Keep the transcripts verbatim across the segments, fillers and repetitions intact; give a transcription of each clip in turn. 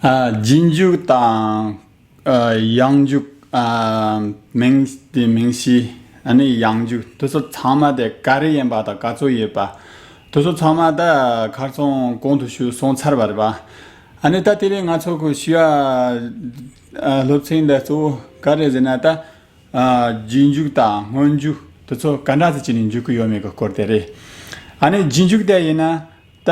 ཨ། རྗེས་འཇུག་དང་། ཨ། ཡང་འཇུག་ཨ། མིང་། དེ་མིང་གཞི། ཨ་ནི་ཡང་འཇུག་དེ་ཚོ་ཚང་མ་དེ་ག་རེ་ཡིན་པ་དང་ག་ཚོད་ཡོད་པ། དེ་ཚོ་ཚང་མ་ད་ཁ་སང་གོང་དུ་ཞུས་སོང་ཚར་བ་རེད་པ། ཨ་ནི་ད་དེ་རིང་ང་ཚོ་གི་ཞུ་ཡ། ཨ། སློབ་ཚན་འདི་གཙོ་བོ་ག་རེ་ཟེར་ན་ད། ཨ། རྗེས་འཇུག་དང་སྔོན་འཇུག་དེ་ཚོ་ག་འདྲ་ཟེར་བྱས་ནས་འཇུག་གི་ཡོད་མེད་ཀྱི་སྐོར་དེ་རེད། ཨ་ནི་རྗེས་འཇུག་དེ་ཡིན་ན་ད།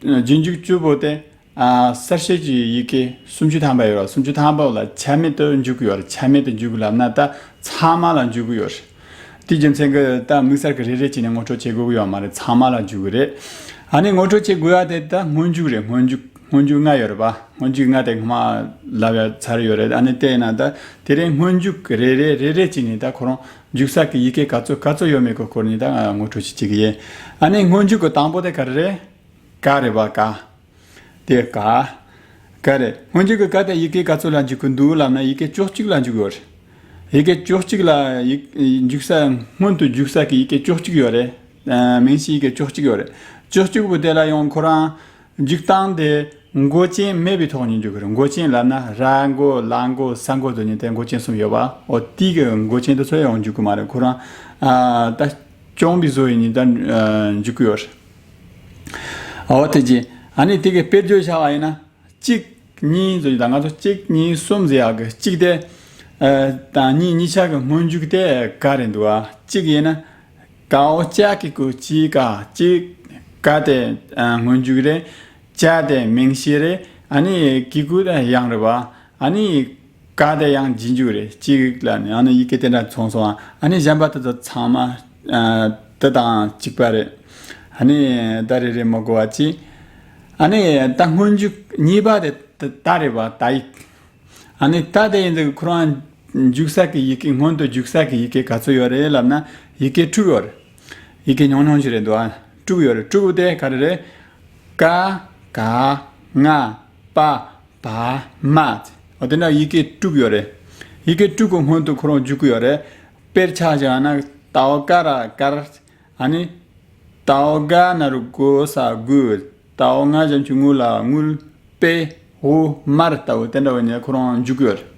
རྗེས་འཇུག་བཅུ་པོ་དེ། ཨ། གསལ་བྱེད་ཀྱི་ཡི་གེ་སུམ་ཅུ་ཐམ་པ་ཡོད་རེད། སུམ་ཅུ་ཐམ་པ་ལ་ཆ་མེད་དུ་འཇུག་གི་ཡོད་རེད། ཆ་མེད་དུ་འཇུག་གི་ལབ་ན་ད་ཚང་མ་ལ་འཇུག་གི་ཡོད་རེད། དེའི་རྒྱུ་མཚན་གྱིས་ད་དམིགས་བསལ་གྱི་རེ་རེ་བྱས་ནས་ངོ་སྤྲོད་བྱེད་དགོས་ཀྱི་ཡོད་མ་རེད། ཚང་མ་ལ་འཇུག་གི་རེད། ཨ་ནི་ངོ་སྤྲོད་བྱེད་དགོས་ཡ་དེ་ད་སྔོན་འཇུག་རེད། སྔོན་འཇུག་སྔོན་འཇུག་ལྔ་ཡོད་རེད་པ། སྔོན་འཇུག་ལྔ་དེ་སྔོན་མ་ལབ་ཡ་ཚར་ཡོད་རེད། ཨ་ནི་དེ་ཡིན་ན་ད་དེ་རིང་སྔོན་འཇུག་གི་རེ་རེ་རེ་རེ་བྱས་ནས་ད་ཁོ་རང་འཇུག་ས་གི་ཡི་གེ་ག་ཚོད་ག་ཚོད་ཡོད་མེད་ཀྱི་སྐོར་ནས་ད་ངོ་སྤྲོད་ཅིག་བྱེད་ཀྱི་ཡིན། ཨ་ནི་སྔོན་འཇུག་གི་དང་པོ་དེ་ག་རེ་རེད། ག་རེད་པ། ག་དེ་ག་ག་རེད། སྔོན་འཇུག་གི་ག་དེ་ཡི་གེ་ག་ཚོད་ལ་འཇུག་གི་འདུག་ལབ་ན་ཡི་གེ་བཅུ་གཅིག་ལ་འཇུག་ཡོད་རེད། ཡི་གེ་བཅུ་གཅིག་ལ་ཡི་འཇུག་ས། སྔོན་དུ་འཇུག་ས་གི་ཡི་གེ་བཅུ་གཅིག་ཡོད་རེད། ཨ། མིང་གཞི་ཡི་གེ་བཅུ་གཅིག་ཡོད་རེད། བཅུ་གཅིག་པོ་དེ་ལ་ཡང་ཁོ་རང་འཇུག་སྟངས་དེ་མགོ་ཅན་མེད་པའི་ཐོག་ནས་འཇུག་གི་རེད། མགོ་ཅན་ལབ་ན་ར་མགོ་ལ་མགོ་ས་མགོ་དེ་གཉིས་དེ་མགོ་ཅན་གསུམ་ཡོད་པ། འོ་དེ་གི་མགོ་ཅན་དེ་ཚོ་ཡང་འཇུག་གི་མ་རེད། ཁོ་རང་། ཨ། ད་རྐྱང་པའི་བཟོ་ཡིན་ནི་ད། ཨ། འཇུག་གི་ཡོད་རེད། འོ་དེ་རྗེས་ཨ་ནི་དེ་གི་དཔེར་བརྗོད་བྱ་བ་ཡིན་ན། གཅིག་གཉིས་ཟེར་ཡོད་ད། ང་ཚོ་གཅིག་གཉིས་གསུམ་ཟེར་ཡག་གི་གཅིག་དེ། ཨ། དང་གཉིས། གཉིས་ཆ་གི་སྔོན་འཇུག་དེ་ག་རེ་འདུག་ཨ། གཅིག་ཡིན་ན། གའོ་ཅ་གི་གུ་གཅིག་ག་གཅིག་ག་དེ། ཨ། སྔོན་འཇུག་རེད། ཅ་དེ་མིང་གཞི་རེད། ཨ་ནི་གི་གུ་དེ་ཡང་རེད་པ། ཨ་ནི་ག་དེ་ཡང་རྗེས་འཇུག་རེད། གཅིག་ལ་ནི་ཨ་ནི་ཡི་གེ་དེ་འདྲ་ཚང་སོང་ཨ། ཨ་ནི་གཞན་པ་དེ་ཚོ་ཚང་མ། ཨ། དེ་དང་གཅིག་པ་རེད། ཨ་ནི་ད་རེ་རེ་མི་དགོས་པ་ཅི། ཨ་ནི་ད་སྔོན་འཇུག་གཉིས་པ་དེ་ད་རེད་པ། ད་ཡིག་ཨ་ནི་ད་དེ་ཡིན་དུས་ཁོ་རང་འཇུག་ས་གི་ཡི་གེ། སྔོན་དུ་འཇུག་ས་གི་ཡི་གེ་ག་ཚོད་ཡོད་རེད་ལབ་ན་ཡི་གེ་དྲུག་ཡོད་རེད། ཡི་གེ་ཉུང་ཉུང་ཞིག་རེད་འདུག་ཨ། དྲུག་ཡོད་རེད། དྲུག་དེ་ག་རེ་རེད། ཀ་ག་ང་པ་བ་མ། འོ་དེ་འདྲ་ཡི་གེ་དྲུག་ཡོད་རེད། ཡི་གེ་དྲུག་གི་སྔོན་དུ་ཁོ་རང་འཇུག་གི་ཡོད་རེད། དཔེར་ཆ་བཞག་ན་ཏའོ་ཀ་ར་དཀར། ཨ་ནི། ཏའོ་ག་ན་རོ་གོ་ས་དགོས། ཏའོ་ང་ཞབས་ཀྱུ་ངུ་ལ་དངུལ། པེ་འོ་མར་ལྟ་བུ་དེ་འདྲ་བ་ནས་ཁོ་རང་འཇུག་གི་ཡོད་རེད།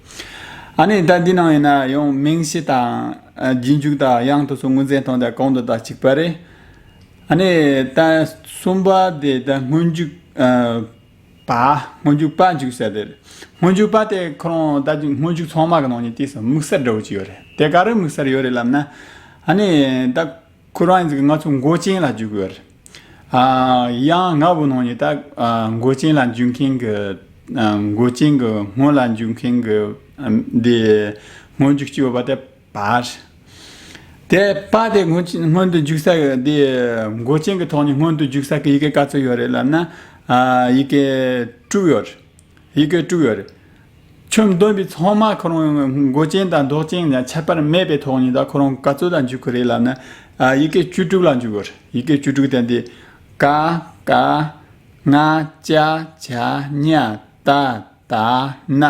ཨ་ནི་ད་འདི་ནང་ཡིན་ན་ཡང་མིང་གཞི་དང་། ཨ། རྗེས་འཇུག་དང་ཡང་དེ་ཚོ་ངོས་འཛིན་སྟངས་དེ་གོང་དུ་དང་གཅིག་པ་རེད། ཨ་ནི་ད་གསུམ་པ་དེ་ད་སྔོན་འཇུག་ཨ། པ། སྔོན་འཇུག་པ་འཇུག་ས་དེ་རེད། སྔོན་འཇུག་པ་དེ་ཁོ་རང་ད་སྔོན་འཇུག་ཚང་མ་གི་ནང་ནས་དེ་ཚོ་དམིགས་བསལ་འདྲ་བོ་ཅིག་ཡོད་རེད། དེ་ག་རེ་དམིགས་བསལ་ཡོད་རེད་ལབ་ན། ཨ་ནི་ད། ཁོ་རང་ཡིན་ཟིག་ང་ཚོ་མགོ་ཅན་ལ་འཇུག་གི་ཡོད་རེད། ཨ། ཡང་ལྔ་པོ་ནང་ནས་ད། ཨ། མགོ་ཅན་ལ་འཇུག་མཁན་གྱི། ཨ། མགོ་ཅན་གྱི་སྔོན་ལ་འཇུག་མཁན་གྱི། ཨ། འདི་སྔོན་འཇུག་གཅིག་ཡོད་པ་དེ་པ་རེད། དེ་པ་དེ་སྔོན་སྔོན་དུ་འཇུག་ས་གི་འདི་མགོ་ཅན་གྱི་ཐོག་ནས་སྔོན་དུ་འཇུག་ས་གི་ཡི་གེ་ག་ཚོད་ཡོད་རེད་ལབ་ན། ཨ། ཡི་གེ་དྲུག་ཡོད་རེད། ཡི་གེ་དྲུག་ཡོད་རེད། ཁྱོན་བསྡོམས་པའི་ཚང་མ་ཁོ་རང་མགོ་ཅན་དང་འདོགས་ཅན་ཡང་ཁྱད་པར་མེད་པའི་ཐོག་ནས་ད་ཁོ་རང་ག་ཚོད་ལ་འཇུག་གི་རེད་ལབ་ན། ཨ། ཡི་གེ་བཅུ་དྲུག་ལ་འཇུག་གི་རེད། ཡི་གེ་བཅུ་དྲུག་དེ་འདི། ཀ་ཀ་ང་ཅ་ཇ་ཉ་ཏ་ད་ན་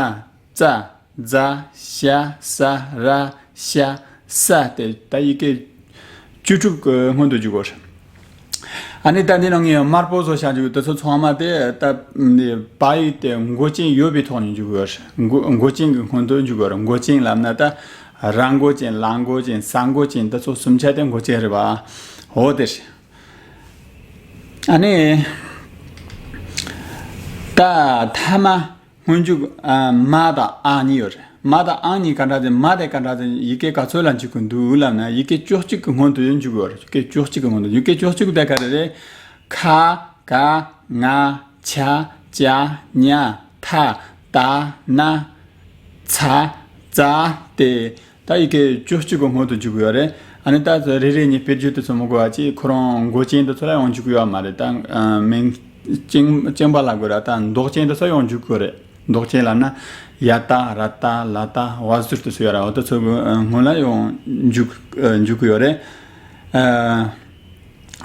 ཙ། ཛ་ཤ་ས་ར་ཤ་ས་དེ་ད་ཡི་གེ་བཅུ་དྲུག་གི་སྔོན་དུ་འཇུག་གོ། ཨ་ནི་ད་འདི་ནང་ངས་དམར་པོ་བཟོ་བྱ་འཇུག་དེ་ཚོ་ཚང་མ་དེ་ད་པ་ཡིག་དེ་མགོ་ཅན་ཡོད་པའི་ཐོག་ནས་འཇུག་གོ། མགོ་མགོ་ཅན་གྱི་སྔོན་དུ་འཇུག་གོ། མགོ་ཅན་ལབ་ན་ད་ར་མགོ་ཅན་ལ་མགོ་ཅན་ས་མགོ་ཅན་དེ་ཚོ་གསུམ་ཆ་དེ་མགོ་ཅན་རེད་པ། འོ་དེ་རེད། ཨ་ནི། ད་ཐ་མ་སྔོན་འཇུག་ཨ། མ་དང་ཨ་གཉིས་ཡོད་རེད། མ་དང་ཨ་གཉིས་ག་འདྲ་ཟེར། མ་དེ་ག་འདྲ་ཟེར། ཡི་གེ་ག་ཚོད་ལ་འཇུག་གི་འདུག་ལབ་ན་ཡི་གེ་བཅུ་གཅིག་གི་སྔོན་དུ་ཡང་འཇུག་ཡོད་རེད། ཡི་གེ་བཅུ་གཅིག་གི་སྔོན་དུ། ཡི་གེ་བཅུ་གཅིག་དེ་ག་རེ་རེད། ཁ་ག་ང་ཆ་ཅ་ཉ་ཐ་ད་ན་ཚ་ཙ་དེ། ད་ཡི་གེ་བཅུ་གཅིག་གི་སྔོན་དུ་འཇུག་གི་ཡོད་རེད། ཨ་ནི་ད་རེ་རེ་གཉིས་དཔེར་བརྗོད་དེ་ཚོ་མི་དགོས་པ་ཅིག་ཁོ་རང་མགོ་ཅན་དེ་ཚོ་ལ་ཡང་འཇུག་གི་ཡོད་མ་རེད། ད་མིང་ཅན་ཅན་པ་ལ་དགོས་ར། ད་འདོགས་ཅན་དེ་ཚོ་ཡང་འཇུག་གི་ཡོད་རེད། འདོགས་ཅན་ལབ་ན་ཡ་ཏ་ར་ཏ་ལ་ཏ་བ་ཟུར་དེ་ཚོ་ཡོད་ར། འོ་དེ་ཚོ་གི་སྔོན་ལ་ཡང་འཇུག་འཇུག་གི་ཡོད་རེད།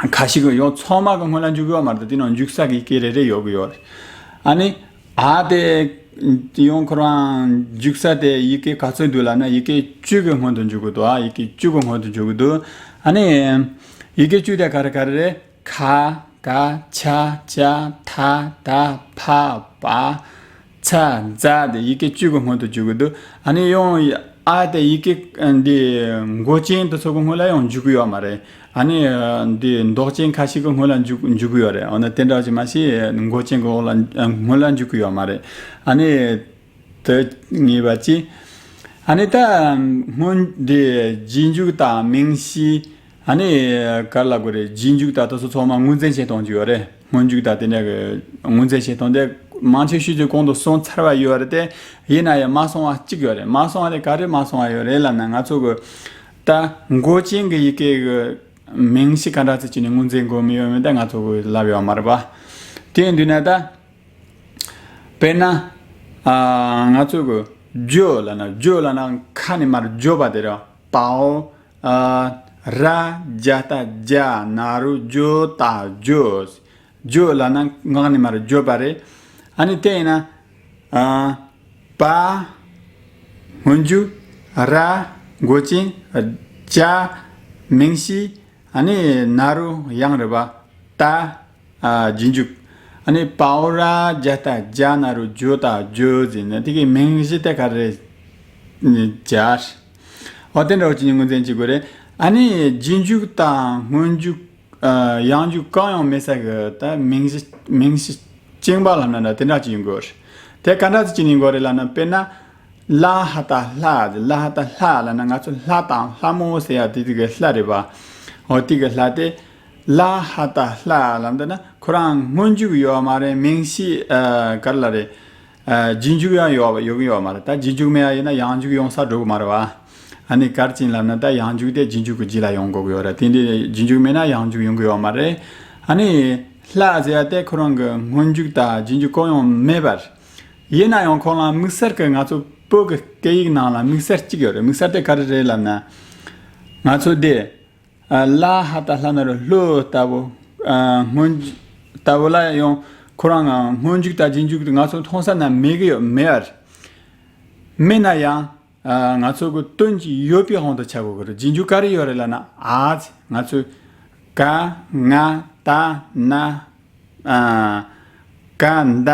ཁ་ཤས་ཀྱི་ཡང་ཚང་མ་གི་སྔོན་ལ་འཇུག་གི་ཡོད་མ་རེད། དེ་ནང་འཇུག་ས་གི་ཡི་གེ་རེ་རེ་ཡོད་གི་ཡོད་རེད། ཨ་ནི། ཨ་དེ་ཡང་ཁོ་རང་འཇུག་ས་དེ་ཡི་གེ་ག་ཚོད་འདུག་ལབ་ན་ཡི་གེ་བཅུ་གི་སྔོན་དུ་འཇུག་གི་འདུག་ཨ། ཡི་གེ་བཅུ་གི་སྔོན་དུ་འཇུག་གི་འདུག་ཨ་ནི། ཡི་གེ་བཅུ་དེ་ག་རེ་ག་རེ་རེད། ཁ་ ད་ཆ་ཅ་ཐ་ད་ཕ་བ་ཚ་ཛ་དེ་ཡི་གེ་བཅུ་གི་སྔོན་དུ་འཇུག་གི་འདུག་ཨ་ནི་ཡང་ཨ་དེ་ཡི་གེ་འདི་མགོ་ཅན་དེ་ཚོ་གི་སྔོན་ལ་ཡང་འཇུག་གི་ཡོད་མ་རེད། ཨ་ནི་འདི་འདོགས་ཅན་ཁ་ཤས་གི་སྔོན་ལ་འཇུག་འཇུག་གི་ཡོད་རེད། འོ་ན་དེ་འདྲ་ཅིག་མ་ཤེས་མགོ་ཅན་གི་འོག་ལ་སྔོན་ལ་འཇུག་གི་ཡོད་མ་རེད། ཨ་ནི། དེ་ངེས་པ་ཅི། ཨ་ནི་ད་སྔོན་འདི་རྗེས་འཇུག་དང་མིང་གཞི། ཨ་ནི་ག་རེ་ལབ་དགོས་རེད། རྗེས་འཇུག་དང་དེ་ཚོ་ཚང་མ་ངོས་འཛིན་བྱེད་སྟངས་ཅིག་ཡོད་རེད། སྔོན་འཇུག་དང་དེ་འདྲ་གི་ངོས་འཛིན་བྱེད་སྟངས་དེ་མང་ཆེ་ཤོས་ཀྱིས་གོང་དུ་གསུངས་ཚར་བ་ཡོད་རེད་དེ། ཡིན་ན་ཡང་མ་གསུངས་པ་གཅིག་ཡོད་རེད། མ་གསུངས་པ་དེ་ག་རེ་མ་གསུངས་པ་ཡོད་རེད་ལབ་ན། ང་ཚོ་གི་ད་མགོ་ཅན་གི་ཡི་གེ་གི་མིང་གཞི་ག་འདྲ་ཚིག་ཅིག་ནས་ངོས་འཛིན་དགོས་མི་ཡོད་མེད་ད་ང་ཚོ་གི་ལབ་ཡོད་མ་རེད་པ། དེ་ཡིན་དུས་ན་ད། དཔེར་ན། ཨ། ང་ཚོ་གི་ཇོ་ལབ་ན། ཇོ་ལབ་ན་ཁ་ནས་མར་བརྗོད་པ་དེ་རེད། པའོ། ཨ། ར་ཇ་ཏ་ཇ་ན་རོ་ཇོ་ཏ་ཇོ། ཇོ་ལབ་ན་ངག་ནས་མར་བརྗོད་པ་རེད། ཨ་ནི་དེ་ཡིན་ན། ཨ། པ། སྔོན་འཇུག་ར། མགོ་ཅན། ཅ། མིང་གཞི། ཨ་ནི་ན་རོ་ཡང་རེད་པ། ཏ། ཨ། རྗེས་འཇུག་ཨ་ནི་པའོ་ར་ཇ་ཏ་ཇ་ན་རོ་ཇོ་ཏ་ཇོ་ཟེར་ནས་དེ་གའི་མིང་གཞི་དེ་ག་རེ་རེད། ཇ། འོ་དེ་འདྲ་བོ་ཅིག་ནས་ངོས་འཛིན་བྱེད་དགོས་རེད། ཨ་ནི་རྗེས་འཇུག་དང་སྔོན་འཇུག་ཨ། ཡང་འཇུག་གང་ཡང་མེད་ས་གི་ད་མིང་གཞི་མིང་གཞི་རྐྱང་པ་ལབ་ན་འདྲ་དེ་འདྲ་ཅིག་ཡིན་དགོས་རེད། དེ་ག་འདྲ་ཅིག་ཡིན་དགོས་རེད་ལབ་ན། དཔེར་ན། ལ་ཧ་ད་ལྷ། ལ་ཧ་ད་ལྷ་ལབ་ན་ང་ཚོ་ལྷ་དང་ལྷ་མོ་ཟེར་ཡ་དེ་དེ་གི་ལྷ་རེད་པ། འོ་དེ་གི་ལྷ་དེ། ལ་ཧ་ད་ལྷ་ལབ་འདི་ན་ཁོ་རང་སྔོན་འཇུག་ཡོད་མ་རེད། མིང་གཞི་ཨ། ག་རེ་ལབ་རེད། ཨ། རྗེས་འཇུག་ཡང་ཡོད་ཡོད་གི་ཡོད་མ་རེད། ད་རྗེས་འཇུག་མེད་ཡ་ཡིན་ན་ཡང་འཇུག་ཡོང་ས་འགྲོ་གི་མ་རེད་པ། ཨ་ནི་ག་རེ་བྱས་ལབ་ན་ད་ཡང་འཇུག་དེ་རྗེས་འཇུག་གི་རྗེས་ལ་ཡོང་དགོས་ཀྱི་ཡོད་རེད། དེ་འདྲའི་རྗེས་འཇུག་མེད་ན་ཡང་འཇུག་ཡོང་གི་ཡོད་མ་རེད། ཨ་ནི་ལྷ་ཟེར་ཡ་དེ་ཁོ་རང་གི་སྔོན་འཇུག་དང་རྗེས་འཇུག་གང་ཡང་མེད་པར། ཡིན་ན་ཡང་ཁོང་ལ་དམིགས་བསལ་གྱི་ང་ཚོ་བོད་ཀྱི་སྐད་ཡིག་ནང་ལ་དམིགས་བསལ་གཅིག་ཡོད་རེད། དམིགས་བསལ་དེ་ག་རེ་རེད་ལབ་ན། ང་ཚོ་དེ། ཨ། ལ་ཧ་ད་ལྷ་ན་རོ་ལྷོ་ལྟ་བུ། ཨ། སྔོན་ལྟ་བུ་ལ་ཡང་ཁོ་རང་ང་སྔོན་འཇུག་དང་རྗེས་འཇུག་དེ་ང་ཚོ་མཐོང་ས་ན་མེད་གི་ཡོད་མེད་པར། མེད་ན་ཡང་། ཨ། ང་ཚོ་གི་དོན་གྱི་ཡོད་པའི་དབང་དུ་ཆ་དགོས་ཀྱི་རེད། རྗེས་འཇུག་ག་རེ་ཡོད་རེད་ལབ་ན། ཨ་ཙི། ང་ཚོས་ཀ་ང་ད་ན། ཨ། ཀ་ད།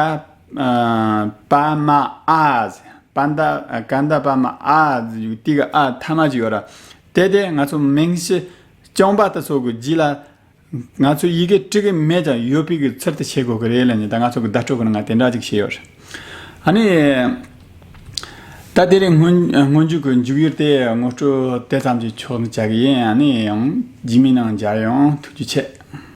ཨ། པ་མ་ཨ་ཟེར། པ་ད། ཀ་ད་པ་མ་ཨ་ཟེར་ཡུག་དེ་གི་ཨ་ཐ་མ་ཅིག་ཡོད་ར། དེ་དེ་ང་ཚོ་མིང་གཞི་རྐྱང་པ་དེ་ཚོ་གི་རྗེས་ལ་ང་ཚོ་ཡི་གེ་འབྲི་གི་མེད་ཀྱང་ཡོད་པའི་གི་ཚུལ་དུ་བྱེད་དགོས་ཀྱི་རེད་ལབ་ནས། ད་ང་ཚོ་གི་བརྡ་སྤྲོད་གི་ནང་ང་དེ་འདྲ་ཅིག་བྱས་ཡོད་རེད། ཨ་ནི། ད་དེ་རིང་སྔོན་སྔོན་འཇུག་གི་འཇུག་ཡུལ་དེ་ངོ་སྤྲོད་དེ་ཙམ་གྱིས་ཆོག་ནི་བྱ་གི་ཡིན། ཨ་ནི་ཡང་རྗེས་མའི་ནང་མཇལ་ཡོང་། ཐུགས་རྗེ་ཆེ།